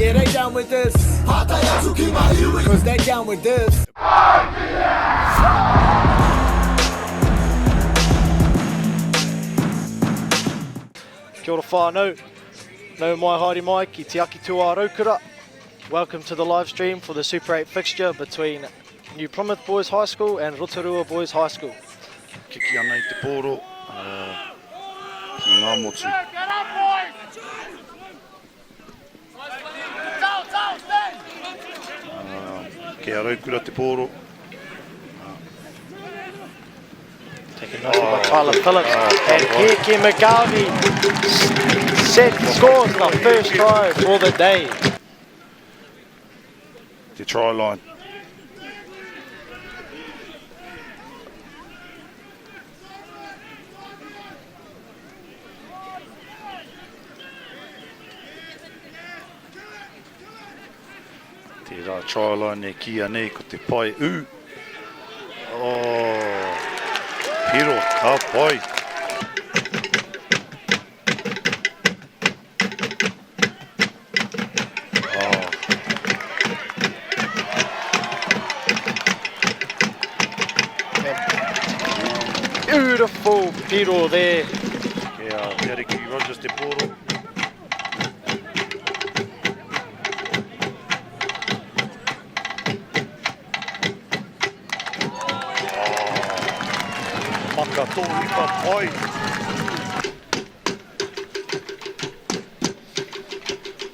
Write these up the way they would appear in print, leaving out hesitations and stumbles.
Yeah, they down with this. Cause they down with this. Kia ora whānau, nau mai haere mai ki Te Aki Tū a Raukura. Welcome to the live stream for the Super 8 fixture between New Plymouth Boys High School and Rotorua Boys High School. Kiki ana i te pōro ki Ngāmotu. Kei a Raukura te pōro. Taken nicely by Tyler Phillips. And Keke McGarvey set, scores the first try for the day. Te try line. Tērā try line e kīia nei ko te pae ū. Oh, piro, ka pai. Oh. Beautiful piro there. Kei a Te Ariki Rogers te pōro. Oh, maka tō hipa pai.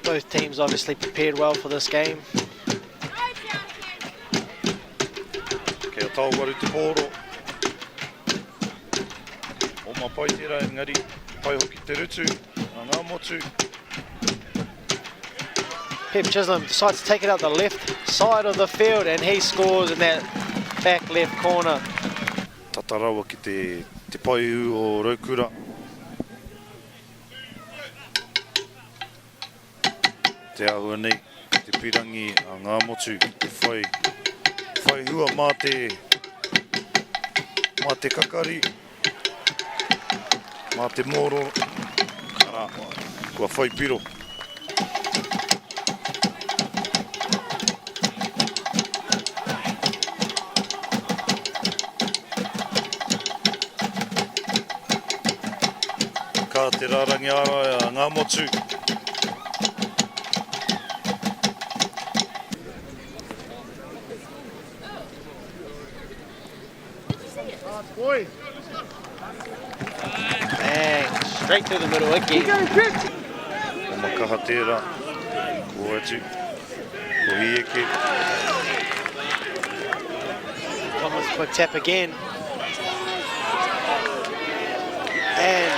Both teams obviously prepared well for this game. Kei a Taowaru te pōro. O ma pai tērā engari pai hoki te rutu a Ngāmotu. Pep Chisholm decides to take it out the left side of the field and he scores in that back left corner. Tata rawa ki te, te paiū o Raukura. Te āhua nei, te pirangi a Ngāmotu ki te whai, whai hua mā te, mā te kakari, mā te mōro, arā, kua whai piro. Ka te rārangi ārai a Ngāmotu. Bang, straight through the middle again. O Makaha tērā, ko atu, ko Hieke. Thomas quick tap again. And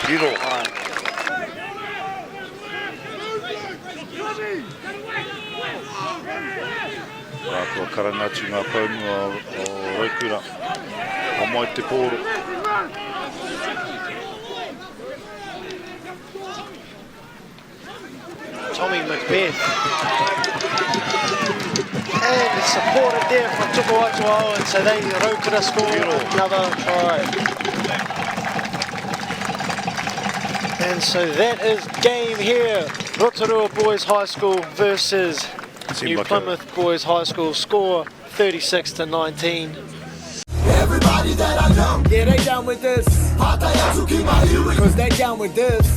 Piro. Rā, kua karanga atu ngā poumua o Raukura. Homai te pōro. Tommy Macbeth. And it's supported there from Tukuatua Owen, so they Raukura score another try. And so that is game here. Rotorua Boys High School versus Seemed New like a- Plymouth Boys High School. Score 36-19. Everybody that I know, yeah, they down with this. Cause they down with this.